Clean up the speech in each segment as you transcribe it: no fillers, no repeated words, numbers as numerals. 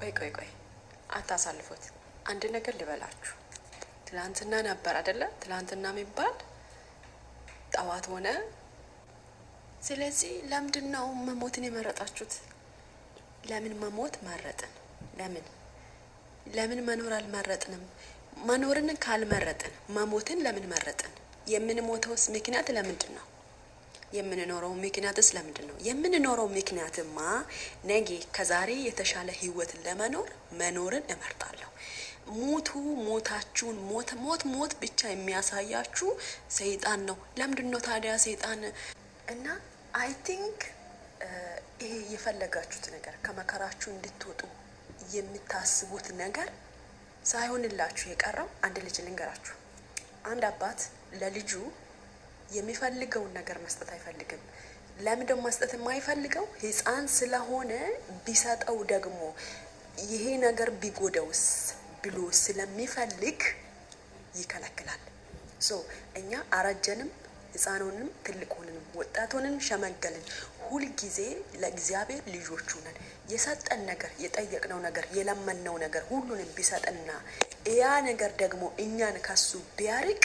ቆይ ቆይ ቆይ፣ አታሳልፉት። አንድ ነገር ልበላችሁ። ትላንትና ነበር አደለ? ትላንትና የሚባል ጠዋት ሆነ። ስለዚህ ለምንድን ነው መሞትን የመረጣችሁት? ለምን መሞት መረጥን? ለምን መኖር አልመረጥንም? መኖርን ካልመረጥን መሞትን ለምን መረጥን? የምንሞተውስ ምክንያት ለምንድን ነው? የምንኖረው ምክንያትስ ለምንድን ነው? የምንኖረው ምክንያትማ ነገ ከዛሬ የተሻለ ህይወት ለመኖር መኖርን እመርጣለሁ። ሞቱ ሞታችሁን ሞት ሞት ሞት ብቻ የሚያሳያችሁ ሰይጣን ነው። ለምንድን ነው ታዲያ ሰይጣን? እና I think ይሄ የፈለጋችሁት ነገር፣ ከመከራችሁ እንድትወጡ የምታስቡት ነገር ሳይሆንላችሁ የቀረው አንድ ልጅ ልንገራችሁ። አንድ አባት ለልጁ የሚፈልገውን ነገር መስጠት አይፈልግም። ለምንድን መስጠት የማይፈልገው? ህፃን ስለሆነ ቢሰጠው ደግሞ ይሄ ነገር ቢጎደውስ ብሎ ስለሚፈልግ ይከለክላል። So እኛ አረጀንም፣ ህፃን ሆንንም፣ ትልቅ ሆንንም፣ ወጣት ሆንንም፣ ሸመገልን፣ ሁልጊዜ ለእግዚአብሔር ልጆቹ ነን። የሰጠን ነገር፣ የጠየቅነው ነገር፣ የለመንነው ነገር ሁሉንም ቢሰጥና ያ ነገር ደግሞ እኛን ከሱ ቢያርቅ፣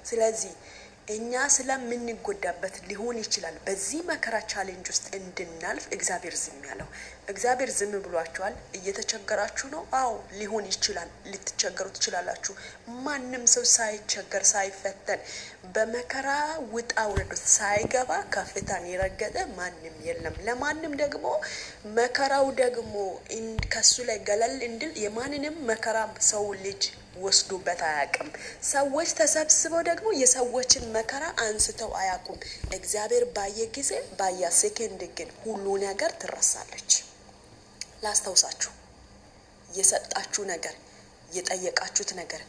ስለዚህ እኛ ስለምንጎዳበት ሊሆን ይችላል። በዚህ መከራ challenge ውስጥ እንድናልፍ እግዚአብሔር ዝም ያለው። እግዚአብሔር ዝም ብሏችኋል። እየተቸገራችሁ ነው። አዎ፣ ሊሆን ይችላል። ልትቸገሩ ትችላላችሁ። ማንም ሰው ሳይቸገር፣ ሳይፈተን፣ በመከራ ውጣ ውረድ ውስጥ ሳይገባ ከፍታን የረገጠ ማንም የለም። ለማንም ደግሞ መከራው ደግሞ ከሱ ላይ ገለል እንድል የማንንም መከራ ሰው ልጅ ወስዶበት አያውቅም። ሰዎች ተሰብስበው ደግሞ የሰዎችን መከራ አንስተው አያውቁም። እግዚአብሔር ባየ ጊዜ፣ ባያ ሴኬንድ ግን ሁሉ ነገር ትረሳለች። ላስታውሳችሁ፣ የሰጣችሁ ነገር፣ የጠየቃችሁት ነገር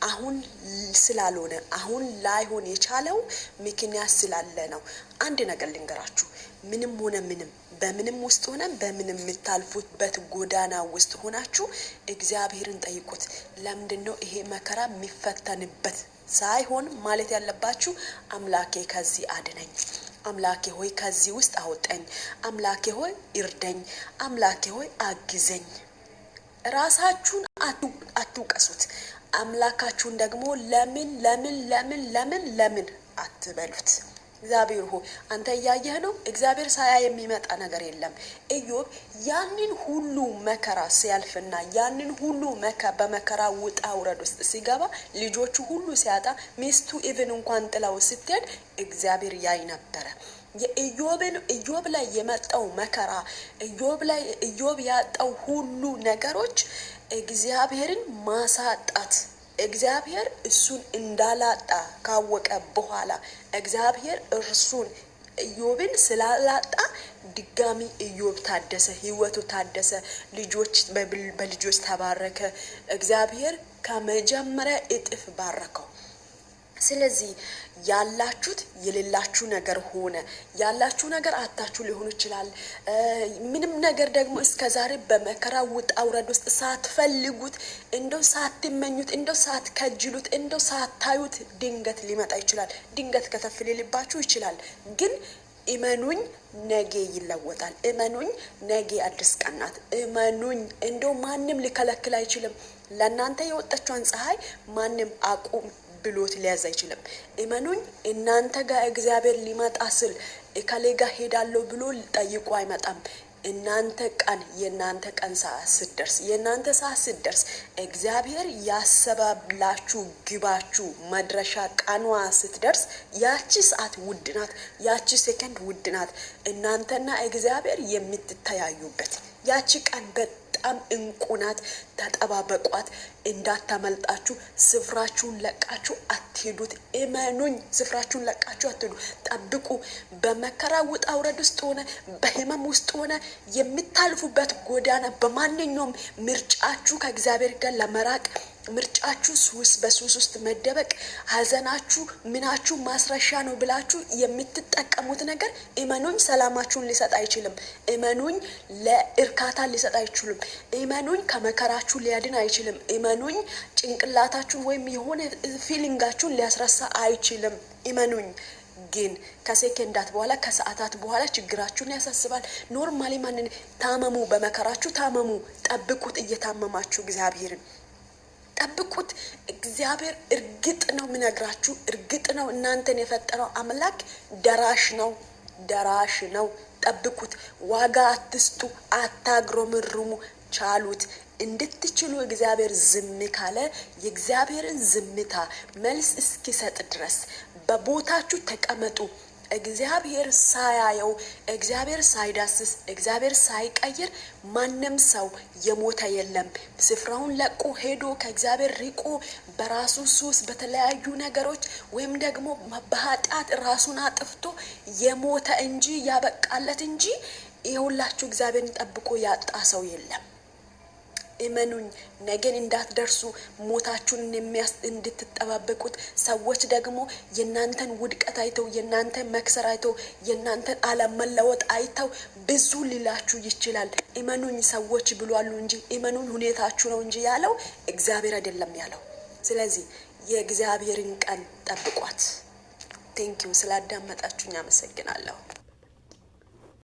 አሁን ስላልሆነ፣ አሁን ላይሆን የቻለው ምክንያት ስላለ ነው። አንድ ነገር ልንገራችሁ፣ ምንም ሆነ ምንም፣ በምንም ውስጥ ሆነ በምንም የምታልፉበት ጎዳና ውስጥ ሆናችሁ እግዚአብሔርን ጠይቁት። ለምንድን ነው ይሄ መከራ የሚፈተንበት ሳይሆን ማለት ያለባችሁ፣ አምላኬ ከዚህ አድነኝ፣ አምላኬ ሆይ ከዚህ ውስጥ አውጠኝ፣ አምላኬ ሆይ እርደኝ፣ አምላኬ ሆይ አግዘኝ። ራሳችሁን አትውቀሱት። አምላካችሁን ደግሞ ለምን ለምን ለምን ለምን ለምን አትበሉት። እግዚአብሔር ሆይ አንተ እያየህ ነው። እግዚአብሔር ሳያይ የሚመጣ ነገር የለም። ኢዮብ ያንን ሁሉ መከራ ሲያልፍና ያንን ሁሉ በመከራ ውጣ ውረድ ውስጥ ሲገባ፣ ልጆቹ ሁሉ ሲያጣ፣ ሚስቱ even እንኳን ጥላው ስትሄድ እግዚአብሔር ያይ ነበረ። የኢዮብን ኢዮብ ላይ የመጣው መከራ፣ ኢዮብ ላይ ኢዮብ ያጣው ሁሉ ነገሮች እግዚአብሔርን ማሳጣት፣ እግዚአብሔር እሱን እንዳላጣ ካወቀ በኋላ፣ እግዚአብሔር እርሱን ኢዮብን ስላላጣ ድጋሚ ኢዮብ ታደሰ፣ ህይወቱ ታደሰ፣ ልጆች በልጆች ተባረከ። እግዚአብሔር ከመጀመሪያ እጥፍ ባረከው። ስለዚህ ያላችሁት የሌላችሁ ነገር ሆነ፣ ያላችሁ ነገር አታችሁ ሊሆን ይችላል። ምንም ነገር ደግሞ እስከ ዛሬ በመከራ ውጣ ውረድ ውስጥ ሳትፈልጉት፣ እንደው ሳትመኙት፣ እንደው ሳትከጅሉት፣ እንደው ሳታዩት ድንገት ሊመጣ ይችላል። ድንገት ከተፍ ሊልባችሁ ይችላል። ግን እመኑኝ ነገ ይለወጣል። እመኑኝ ነገ አዲስ ቀን ናት። እመኑኝ እንደው ማንም ሊከለክል አይችልም። ለእናንተ የወጣችውን ፀሐይ ማንም አቁም ብሎት ሊያዝ አይችልም። እመኑኝ፣ እናንተ ጋር እግዚአብሔር ሊመጣ ስል እከሌ ጋር ሄዳለሁ ብሎ ጠይቆ አይመጣም። እናንተ ቀን የእናንተ ቀን ሰዓት ስትደርስ፣ የእናንተ ሰዓት ስትደርስ፣ እግዚአብሔር ያሰበላችሁ ግባችሁ መድረሻ ቀኗ ስትደርስ ያቺ ሰዓት ውድ ናት። ያቺ ሴከንድ ውድ ናት። እናንተና እግዚአብሔር የምትተያዩበት ያቺ ቀን በጣም እንቁ ናት። ተጠባበቋት፣ እንዳታመልጣችሁ። ስፍራችሁን ለቃችሁ አትሄዱት። እመኑኝ፣ ስፍራችሁን ለቃችሁ አትሄዱ። ጠብቁ። በመከራ ውጣ ውረድ ውስጥ ሆነ፣ በህመም ውስጥ ሆነ፣ የምታልፉበት ጎዳና በማንኛውም ምርጫችሁ ከእግዚአብሔር ጋር ለመራቅ፣ ምርጫችሁ ሱስ በሱስ ውስጥ መደበቅ፣ ሀዘናችሁ ምናችሁ ማስረሻ ነው ብላችሁ የምትጠቀሙት ነገር እመኑኝ ሰላማችሁን ሊሰጥ አይችልም። እመኑኝ ለእርካታ ሊሰጥ አይችልም። እመኑኝ ከመከራችሁ ሊያድን አይችልም። እመኑኝ ጭንቅላታችሁን ወይም የሆነ feeling ኣችሁን ሊያስረሳ አይችልም። እመኑኝ። ግን ከሴኬንዳት በኋላ፣ ከሰዓታት በኋላ ችግራችሁን ያሳስባል። Normally ማንን ታመሙ፣ በመከራችሁ ታመሙ፣ ጠብቁት። እየታመማችሁ እግዚአብሔርን ጠብቁት። እግዚአብሔር እርግጥ ነው የምነግራችሁ፣ እርግጥ ነው እናንተን የፈጠረው አምላክ ደራሽ ነው፣ ደራሽ ነው። ጠብቁት። ዋጋ አትስጡ፣ አታግሮምርሙ፣ ቻሉት። እንድትችሉ እግዚአብሔር ዝም ካለ የእግዚአብሔርን ዝምታ መልስ እስኪሰጥ ድረስ በቦታችሁ ተቀመጡ። እግዚአብሔር ሳያየው፣ እግዚአብሔር ሳይዳስስ፣ እግዚአብሔር ሳይቀይር ማንም ሰው የሞተ የለም። ስፍራውን ለቆ ሄዶ ከእግዚአብሔር ርቆ በራሱ ሱስ፣ በተለያዩ ነገሮች ወይም ደግሞ በኃጢአት ራሱን አጥፍቶ የሞተ እንጂ፣ ያበቃለት እንጂ ይኸውላችሁ እግዚአብሔርን ጠብቆ ያጣ ሰው የለም። እመኑኝ፣ ነገን እንዳትደርሱ ሞታችሁን እንድትጠባበቁት ሰዎች ደግሞ የእናንተን ውድቀት አይተው፣ የእናንተን መክሰር አይተው፣ የእናንተን አለመለወጥ አይተው ብዙ ሊላችሁ ይችላል። እመኑኝ ሰዎች ብሏሉ እንጂ፣ እመኑኝ ሁኔታችሁ ነው እንጂ ያለው እግዚአብሔር አይደለም ያለው። ስለዚህ የእግዚአብሔርን ቀን ጠብቋት። Thank you፣ ስላዳመጣችሁኝ አመሰግናለሁ።